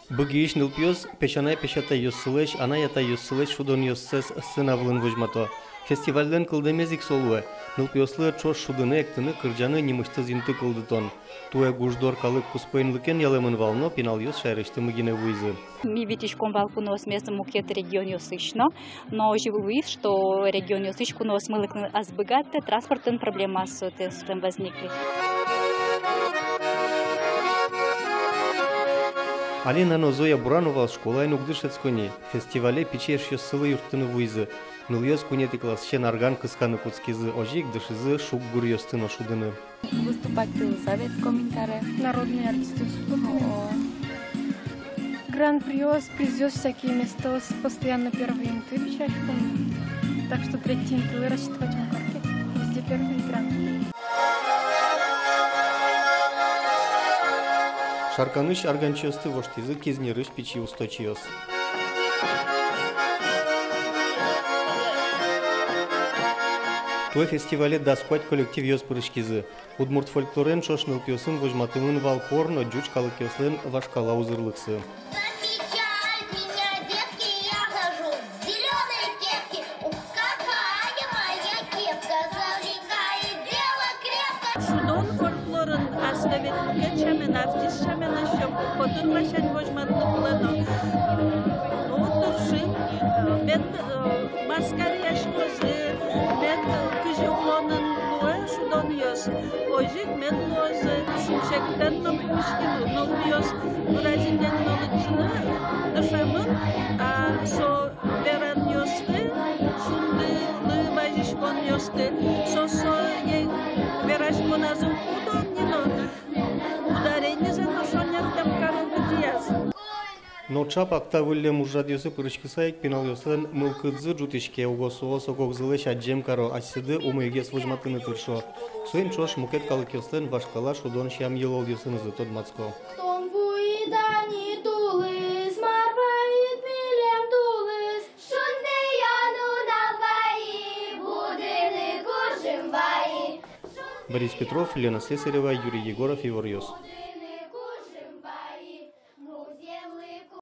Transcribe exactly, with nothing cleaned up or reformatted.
Быгиысь нылпиос песянай-песятайёссылэсь, анай-атайёссылэсь шудонъёссэс сцена вылын возьмато. Фестивальлэн кылдэмез ик со луэ: нылпиослы ӵош шудыны, эктыны, кырӟаны, нимысьтыз инты кылдытон. Туэ гуждор калык куспоинлыкен ялэмын вал но, пиналъёс шаерысьтымы гинэ вуизы. Ми витиськом вал куноосмес мукет регионъёсысь но, но озьы луиз, что регионъёсысь куноосмы лыктыны ӧз быгатэ, транспортын проблемаос сотэм возникли. Алина но Зоя Бурановаос школаын уг дышетско ни, фестивале пичи эшъёссылы юрттыны вуизы. Нылъёс куинетӥ классысен арган кысканы кутскизы, озьы ик дышизы шуг-гуръёсты но шудыны. Выступать тылыса ветлӥськом ини каре. Народный артист. О. Гран-приос, призъёс, всякие местаос, постоянно первый инты бичаськом. Так что третий интылы рассчитывать ум кариське. Везде первый гран-при. Шарканысь арганчиосты воштӥзы Кизнерысь пичи усточиос. Туэ фестивале дас куать коллективъёс пыриськизы. Удмурт фольклорен ӵош нылпиосын возьматэмын вал пор но ӟуч калыкъёслэн вашкала узырлыксы. Замечают меня детки, я хожу в зелёной кепке. Ух, какая моя кепка, завлекает дело крепко. Шудон фольклорын астэ ведь мукет сямен, артист сямен ещё котыр ласянь возьматыны кулэ но. Ну, тыршим, э, мед, э, маскаръяськозы, мед, э, кызьы улонын луэ шудонъёс, озьы ик мед луозы. Шунсектэн но пумиськыны, нылпиос выразительной но лыдӟыны дышемын, а со веранъёсты, шундылы вазиськонъёсты, со, сое вераськоназы уг кутоно ни но, ударенизэ но шонертэм каро быдӟаез. Но ӵапак та выллем ужрадъёсы пыриськыса ик пиналъёслэн мылкыдзы ӝутӥське, уго соос ог-огзылэсь адӟем каро, асьсэды умойгес возьматыны тыршо. Соин ӵош мукет калыкъёслэн вашкала шудон сям-йылолъёсынызы тодматско. Тон вуид-а ни тулыс, мар вайид милем тулыс? Шундыё нунал вайи, будыны кужым вайи. Борис Петров, Лена Слесарева, Юрий Егоров, «Иворъёс».